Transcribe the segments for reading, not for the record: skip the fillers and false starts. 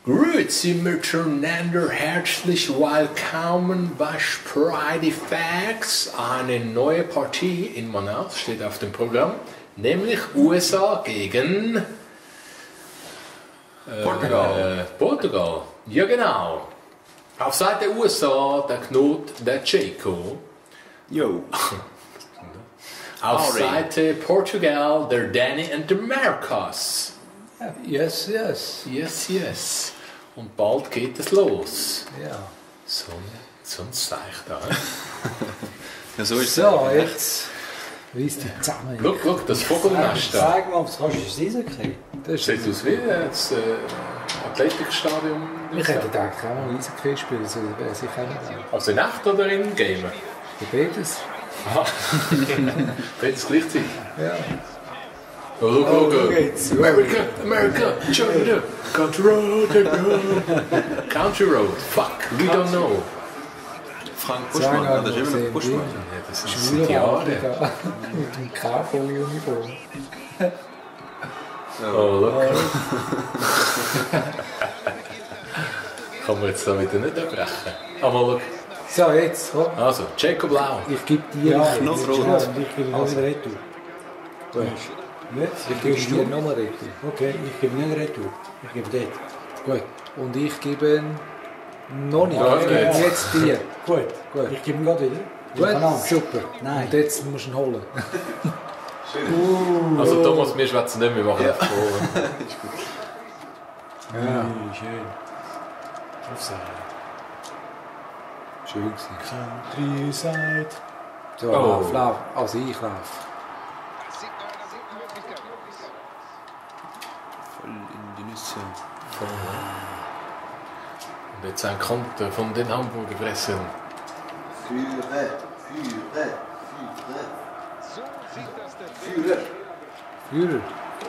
Grüezi miteinander, herzlich willkommen bei Friday Facts. Eine neue Partie in Manaus steht auf dem Programm, nämlich USA gegen Portugal. Ja genau. Auf Seite USA der Knut, der Jaco. Jo. Auf Seite Portugal der Danny und der Marcos. Yes, yes. Yes, yes. Und bald geht es los. Ja. So ein Zeichen da. Ja, so ist So, jetzt reiss dich zusammen. Schau, das Vogelnest da. Sag mal, ob du es rauskriegen Das sieht aus wie das Athletikstadion. Ich hätte gedacht, ich kann mal Eishockey spielen, das wäre sicher nicht. Also in Nacht oder in Game? Beides. Aha. Beides gleichzeitig. Ja. Oh, look. Geht's. America, China, Country Road, fuck, we don't know. Frank Buschmann, das ist immer noch Buschmann. Ja, das sind seit Jahren. Mit dem KV-Uniform. Oh, look. Kann man jetzt da wieder nicht abbrechen. Aber look. So, jetzt, komm. Also, Jacob Blau. Ich gebe dir noch rot. Ich gebe noch eine Retour. Ich gebe dir noch eine Retour. Okay, ich gebe nicht eine Retour. Ich gebe dort. Gut. Und ich gebe noch nicht. Ja, Ich gebe jetzt. jetzt dir. Gut, Gut. ich gebe ihn gerade wieder. Gut, super. Nein. Und jetzt musst du ihn holen. Also Thomas, wir schwätzen nicht, wir machen einfach vor. Ja. Schön. Aufsehen. Schön gewesen. Countryside. So, Oh. lauf. Also ich lauf. Voll in die Nüsse. Und jetzt ein Konter von den Hamburger fressen. Führer.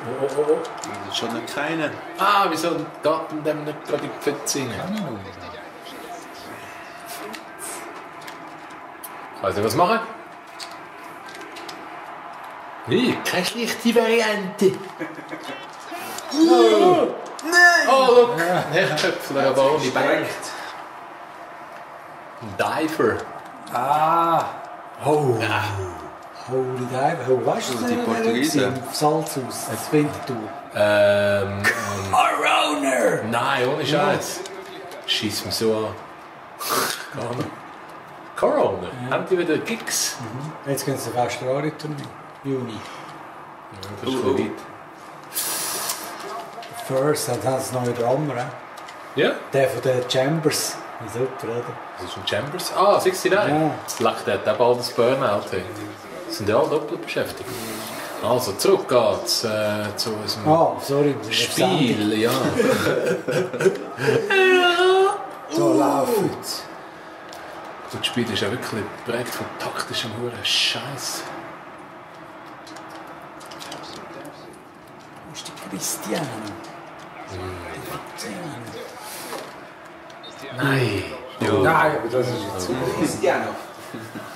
Oh. Das ist schon noch keine. Ah, wieso geht denn dem nicht gerade in die Pfütze rein? Weißt du, was machen? Wie? Keine schlichte Variante. Nein! Oh, look! Herdköpfler, aber ohne Bein. Ein Diver. Ah! Oh! Holy Diver. Oh, weißt du, Also die das Portugiesen. im Salzhaus, das Winterthur. Coroner! Nein, ohne Scheiß. Schieß mich so an. Gar nicht. Coroner? Haben die wieder Gigs? Jetzt gehen sie auf Australien-Turnier. Juni. Das ist voll weit. First, dann haben sie noch wieder andere. Ja? Der von den Chambers. Super, oder? Das ist ein Chambers. Ah, 69. Ja. Lacht der hat auch bald das Burnout. Hey. Sind ja alle doppelt beschäftigt. Also, zurück geht's zu unserem Ah, sorry. Spiel. Ja. So, lauf jetzt. Das Spiel ist ja wirklich geprägt von taktischem Huren Scheiß. Wo ist die Christiane? Nein. Nein, aber das ist jetzt zu Christiane.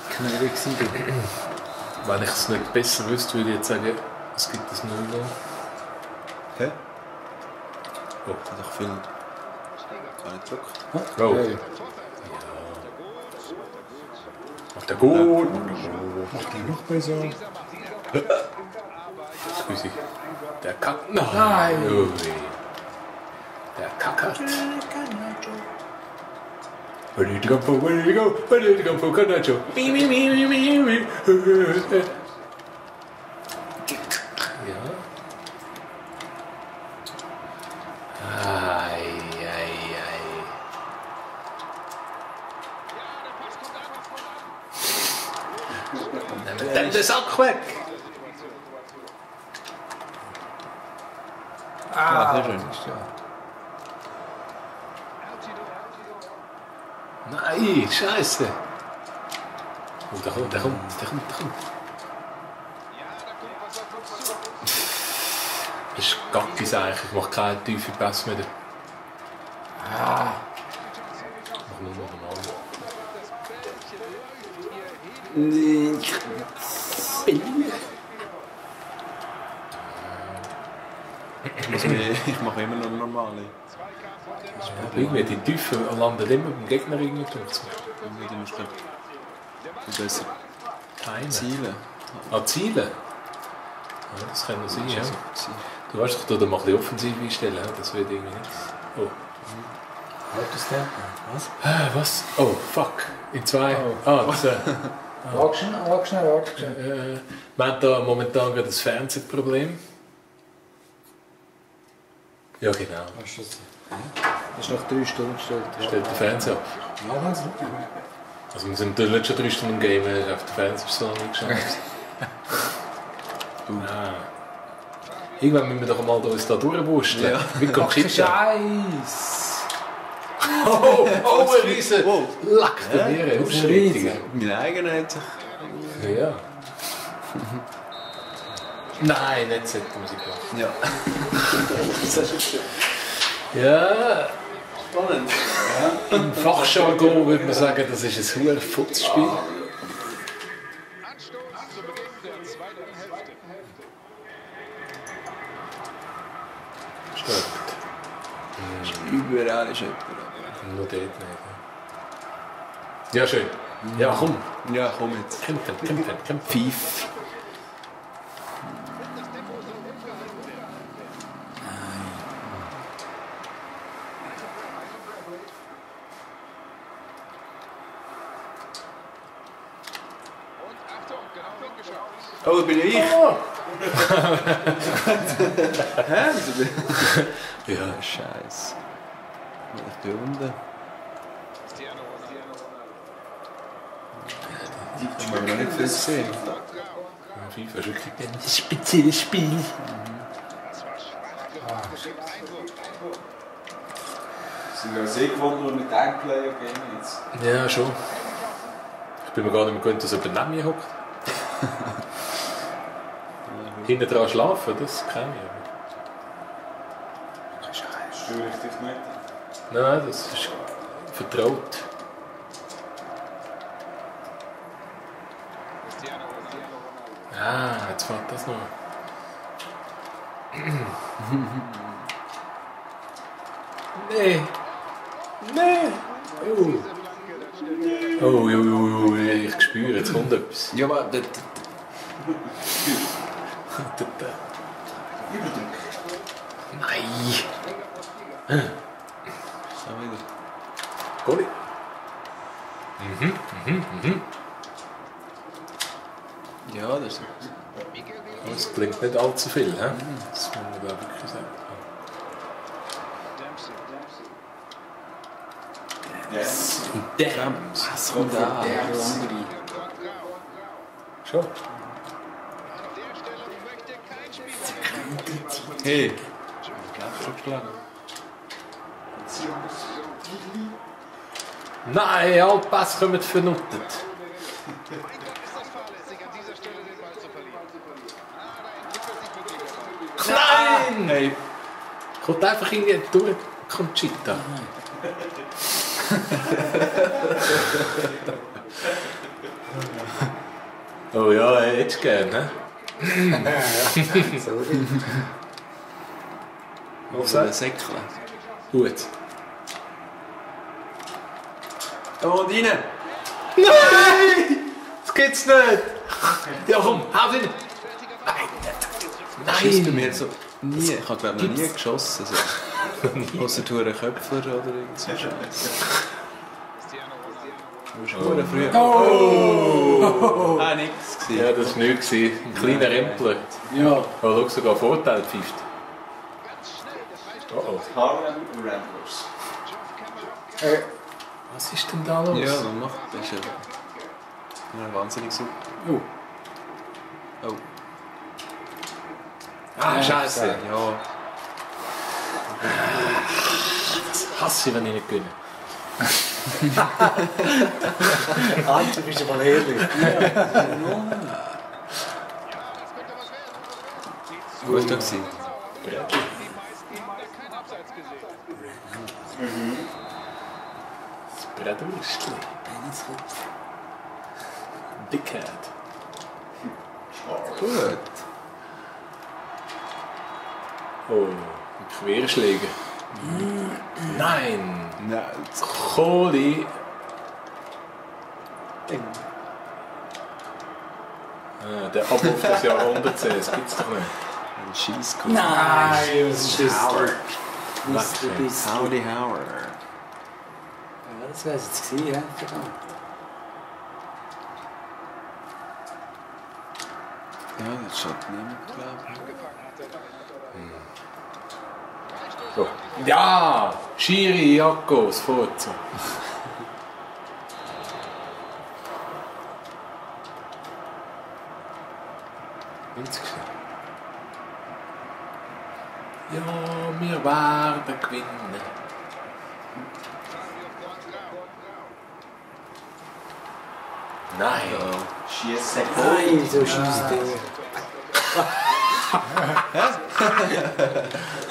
knackig gewesen. Wenn ich es nicht besser wüsste, würde ich jetzt sagen, es gibt das 0. Hä? Oh. Hat doch viel. Gar nicht zurück. Oh. Hey. Macht der gut. Macht die noch besser? Excuse. Der kackt. Nein. Nein. Ui. Der kackert. Where did you go? Where did you go? Where did you go? Canacho. Ja. Ei. Nimm den Sack weg! Ja, sehr schön. Nein, Scheiße! Oh, der kommt. Das ist Gackis eigentlich, ich mache keine tiefe Pässe mehr. Ich mache nur noch normal. Ich mache immer noch normale. Irgendwie, die Tiefen landen immer beim Gegner irgendwie durch. Du musst glaub ich besser Keine. zielen. Zielen? Ja, das kann noch sein, ja. So. Du weißt doch, da mal ein bisschen offensiv einstellen, das wird irgendwie nichts. Oh. Autostempo. Was? Was? Oh, fuck. In 2. Das, Warte schnell. wir haben da momentan gerade das Fernsehproblem. Ja, genau. Hast du das? Das ist nach 3 Stunden gestellt. Stellt der Fernseher ab. Ja, was? Also wir sind natürlich schon 3 Stunden im Game, auf der Fernseher ist so noch nicht geschafft. Irgendwann müssen wir doch mal uns da durchwurschteln. Ja. Wie kommt Chicha? Scheiß! Oh, ein riesen Lack der Niere. das ist ein riesen. Mein eigener hat sich... Ja. Nein, nicht solche Musik machen. Ja. Ja, Spannend. im Fachjargon würde man sagen, das ist ein hohes Futzspiel. Anstoß zu Beginn der zweiten Hälfte. Stimmt. Überall ist jemand. Nur dort nicht. Ja, schön. Ja, komm. Ja, komm jetzt. Kämpfen. Pfiff. Und Achtung, genau hingeschaut. Oh, da bin ich. Oh. Hä? Ja, Scheiße. Ich bin unten. Cristiano Ronaldo. Ich habe noch nicht viel gesehen. FIFA ist wirklich ein spezielles Spiel. Das war schwach gemacht. Einwurf. Sind wir sehr gewohnt, nur mit einem Player gehen jetzt. Ja, schon. Ich bin mir gar nicht mehr gewöhnt, dass jemand neben mir hockt. Hinten dran schlafen, das kann ich aber. Störe ich dich nicht? Nein, das ist vertraut. Cristiano Ronaldo. Jetzt fährt das noch. Nee. Oh, ich spüre, jetzt kommt etwas. Ja, aber das... Nein. So wieder. Goalie. Ja, das ist... Das klingt nicht allzu viel, he? Das muss man da wirklich sagen. Yes. Damn. Was kommt da? Schon. An der Stelle möchte kein Spieler. Hey. Ich glaube schon geschlagen. Nein, alle Pässe kommen vernuttet. Einfach ist das fahrlässig, an dieser Stelle den Ball zu verlieren. Da entwickelt sich wirklich der Ball. Nein! Hey. Kommt einfach irgendwie durch Conchita. Oh ja, hättest du gern, ne? Sorry. So ein Säckchen. Gut. Oh, und rein! Nein! Das gibt's nicht! Ja komm, hau rein! Schießt bei Nein! mir so... Nie. Ich habe glaube noch nie geschossen. So. Ausser Touren Köpfler oder irgend so Scheiß. Cristiano Ronaldo. Du bist früh. Oh! Ah, nix gewesen. Ja, das war nichts. Ein kleiner Rempler. Ja. Oh, schau, sogar Vorteil pfeift. Oh. Harlem Ramblers. Was ist denn da los? Ja, dann mach. Das ist ja wahnsinnig super. Oh. Oh. Ah, Scheiße. Ja. Hasse ich, wenn ich nicht gewinne. Alter, bist du mal ehrlich. Gut da gewesen. Die meisten haben kein Abseits gesehen. Das Bretwürstchen. Dickhead. Gut. Oh, ein Querschläger. Nein. Nein. Kohli. Der Abruf des Jahrhunderts, das gibt's doch nicht. Ein Scheisskuss. Nein, was ist das? Howard. Mr. Beast. Howdy Howard. Ja, das wäre es jetzt gewesen, ja? Ja, das schaut niemand, glaube ich. So. Ja! Schiri, Jacko, das Furzen. Ja, wir werden gewinnen. Nein. Schießen. Nein, so schießt der.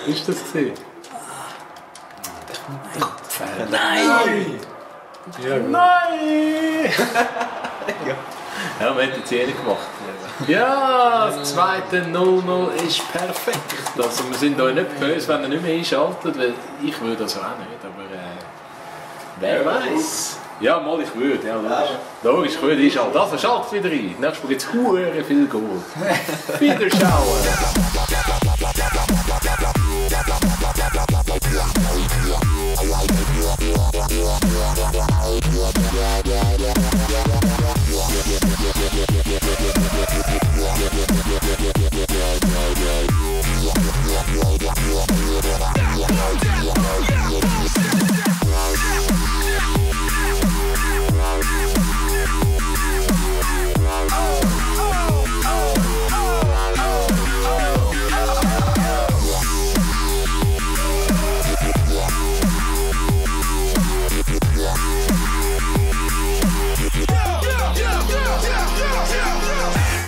Ist das gesehen? Nein! Ja, nein! Ja, wir hätten es ehrlich gemacht. Ja, das zweite 0-0 ist perfekt. Also wir sind euch nicht böse, wenn ihr nicht mehr einschaltet, weil ich würde das auch nicht, aber wer weiß. Ja, mal ich würde, ja, logisch. Logisch, ich würde einschalten. Also schaltet wieder ein. Nächstes Mal gibt es viel Gold. Wiederschauen!